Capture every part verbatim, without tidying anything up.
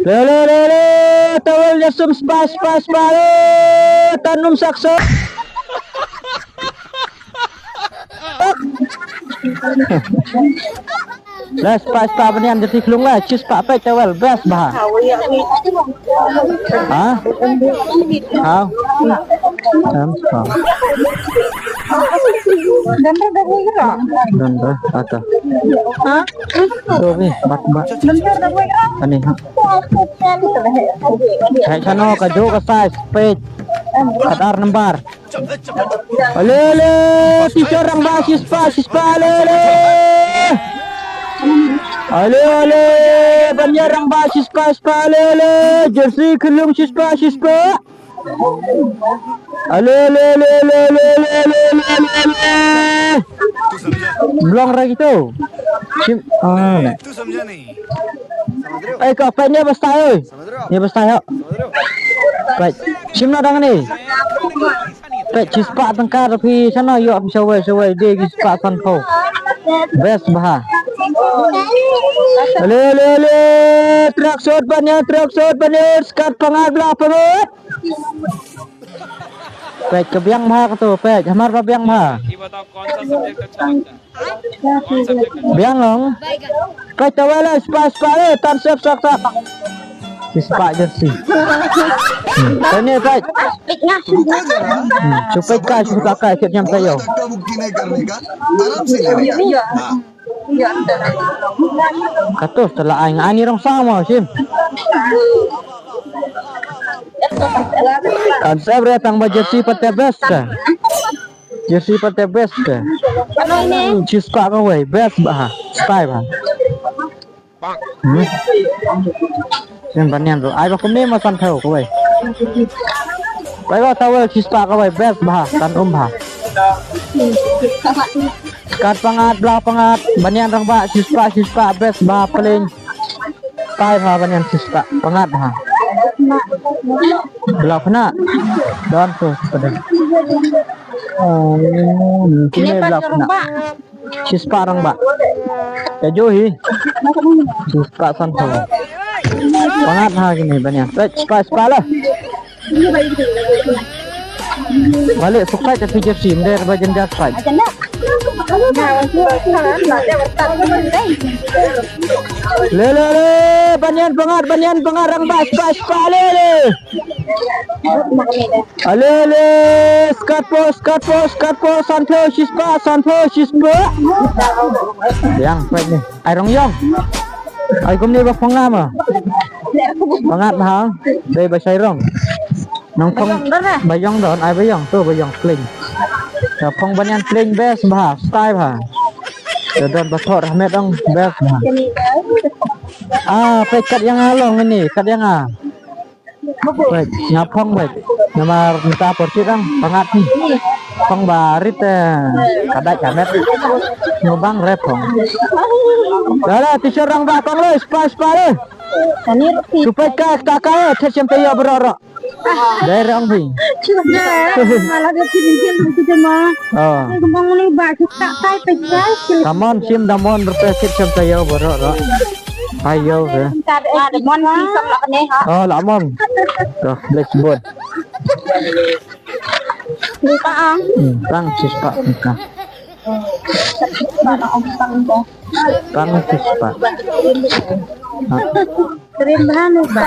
Le le le le, tawel ïa sum spah spah spah le, tan um sak sak. Le spah spah bnian jati klung le, shi spah peit tawel, best bha. Ha? Ha? Em, ha. Dondon, ata. Ha? To ni, bat, bat. Ani, ha. Hai, sano, ka jo, ka size, page. Kadar number. Ale, ale, teacher rangbah, shi spah, shi spah, ale, ale. Ale, ale, banian rangbah, shi spah, shi spah, ale, ale. Jersey khyllung, shi spah, shi spah. Ale, ale, ale. Blong ra kito. Shim, ah, ne. Ai, ka peit ne basta, oi. Ne basta, ho. Peit. Shim na dang ne. Peit, shi spah tyngka da phi, shano ïoh phi shawei, shawei, de ki spah sanphew. Best bha. Ale, ale, ale. Tracksuit banian, tracksuit banian, skat pangat bla pangat. Peit ka biang bha kato, peit, hamar ba biang bha. Biang long. Peit tawel le, spah, spah le, tan sep sak sak. Shi spah jersey. Hmm, tane peit. Hmm, shu peit ka, shu ka ka, kit nyam tayo. Kato tala ai nga ani rong sama, shim. Kan sep re tang ba jersey pat te best ka. Jersey pat te best ka. Shi spah kawei, best bha. Spah bha. Hmm. Sim banian tu. Ai ba kumne ma sanphew kawei. Bai ba tawel shi spah kawei, best bha, tan um bha. Skat pangat, bla pangat, banian rangbah, shi spah, shi spah, best bha, plain. Spah bha, banian shi spah, pangat bha. Bla khynnah. Don tu, pada. Oh, kumne bla khynnah. Shi spah rangbah. Ka ju hi. Shi spah sanphew. Pangat ha kine banian. Peit spah spah lah. Balik sukai ka jersey, mder ba jendar spah. Le le le, banian pangat, banian pangat rangbah spah spah le le. Ale, ale, skat po, skat po, skat po, sanphew shi spah, sanphew shi spah. Yang, peit ni. Ai rong yang. Ai kumne ba phong nga ma. Pangat bha, dei ba shai rong. Nang phong ba yang don, ai ba yang tu, ba yang plain. Ka phong banian plain best bha, style bha. Ka don ba thor, hamet dong best bha. Ah, peit kat ïa nga long ni, kat ïa nga. Peit, nga phong peit. Namar mynta por shi dang, pangat ni. Phong ba rit, eh, ka dait ka met. Ngu bang re phong. Dah lah, teacher rangbah phong le, spah, spah le. Shu peit ka, ka, ka, eh, thet shem tayo baroh roh. Dei rong phi. Malah dia kirim kirim kita mah. Oh. Dia kembang ni ba kita tai peit kai. Come on, shim da mon, rupa thet shem tayo baroh roh. Ayo ke. Mon ki song lah ni ha. Oh, lah mon. Dah, let's go. Lupa ah. Hmm, tang shi spah. Tang shi spah. Ha. Krim bha nu ba.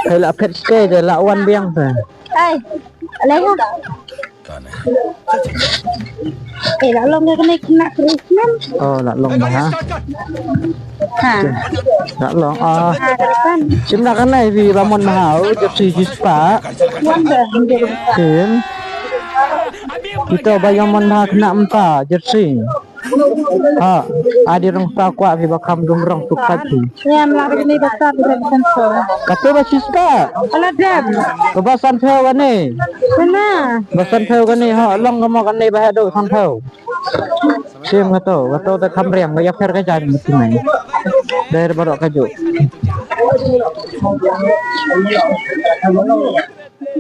Hai lah phet stage, lah wan biang sa. Hai. Alai ha. Eh, lah long ka kane kena Christmas. Oh, lah long bha. Ha. Lah long, ah. Ha, depan. Shim na kane phi ba mon bha, oh, jersey shi spah. Wan dah, wan dah. Shim. Kita ba ïa mon bha kena mynta, jersey. Ha, adi rong sa kwah phi ba kham dum rong suk pait phi. Ngam lah kane ba sa phi ba san phew. Kato ba shi spah. Ala dam. Ka ba san phew kane. Kana. Ba san phew kane, ha, long ka mo kane ba haduh san phew. Shim kato, kato te kham riam, ka ïapher ka jaiñ mut nai. Dei baroh ka juk.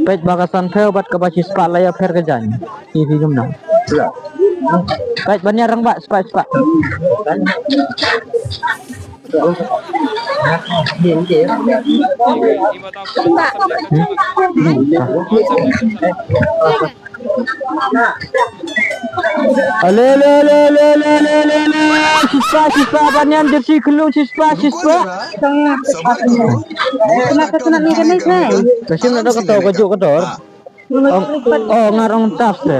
Peit ba ka san phew bad ka ba shi spah la ïapher ka jaiñ. Ïa phi kumno. Peit ban ïa rangbah spah spah. Ale, ale, ale, ale, ale, ale, ale, ale. Shispah, shispah, ban ïam jersey khyllung, shispah, shispah. Kena kena ni kena ni. Ka shim na da ka tor, ka juk ka tor. Oh, oh, ngar ong tap te.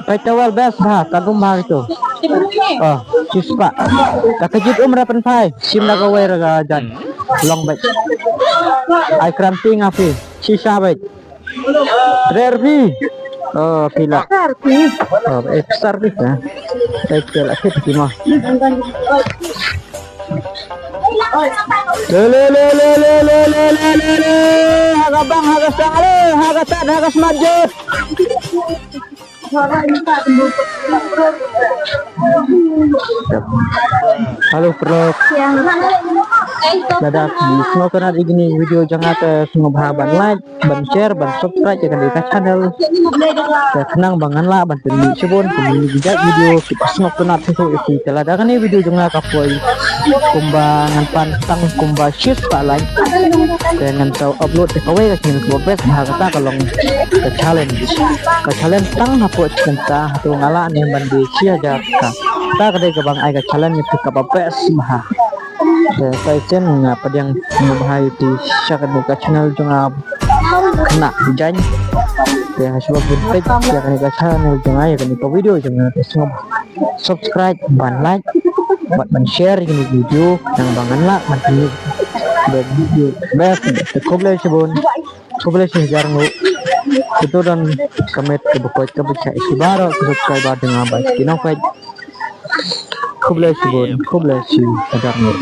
Pai tawal best bha, ka dum bha itu. Oh, shispah. Ka kajit um ra pynphai, shim da kawei ra ka jan. Long bad. Ai kramti nga phi, shisha bad. Rer phi. Oh, phi la. Oh, eh, besar phi, ha. Pai tawal akhir phi mah. Le, le, le, le. Ha ka bang, ha ka sang, le, ha ka tad, ha ka smat jut. Halo, paralok. Lada phi sngewtynnat ïa kine video jong nga te sngewbha ban like, ban share, ban subscribe ïa kane ka channel. Te khnang ba ngan lah ban pynmih shibun, pynmih ki jait video, ki ba sngewtynnat shuh shuh ïa phi. Te lada kane video jong nga ka poi kumba ngan pan tang kumba shispah like, te ngan sa upload ïa kawei ka kine kaba best bha, kata ka long ka challenge. Ka challenge tang hapoh shi kynta, hato nga lah ne ban die shi hajar ka. Kata ka dei kaba nga ai ka challenge ïa phi kaba best bha. Te sa shisien nga pdiang sngewbha ïa phi sha kane ka channel jong nga. Khynnah Jaiñ. Te ha shuwa ban peit ïa kane ka channel jong nga, ïa kane ka video jong nga, te sngewbha subscribe, ban like bad ban share ïa kane ka video, khnang ba ngan lah ban pynmih video best. Te khublei shibun. Khublei shi hajar nguh. Kito don ka met kaba koit kaba jai, shi baroh ki subscriber jong nga bad ki nongpeit. Khublei shibun, khublei shi hajar nguh.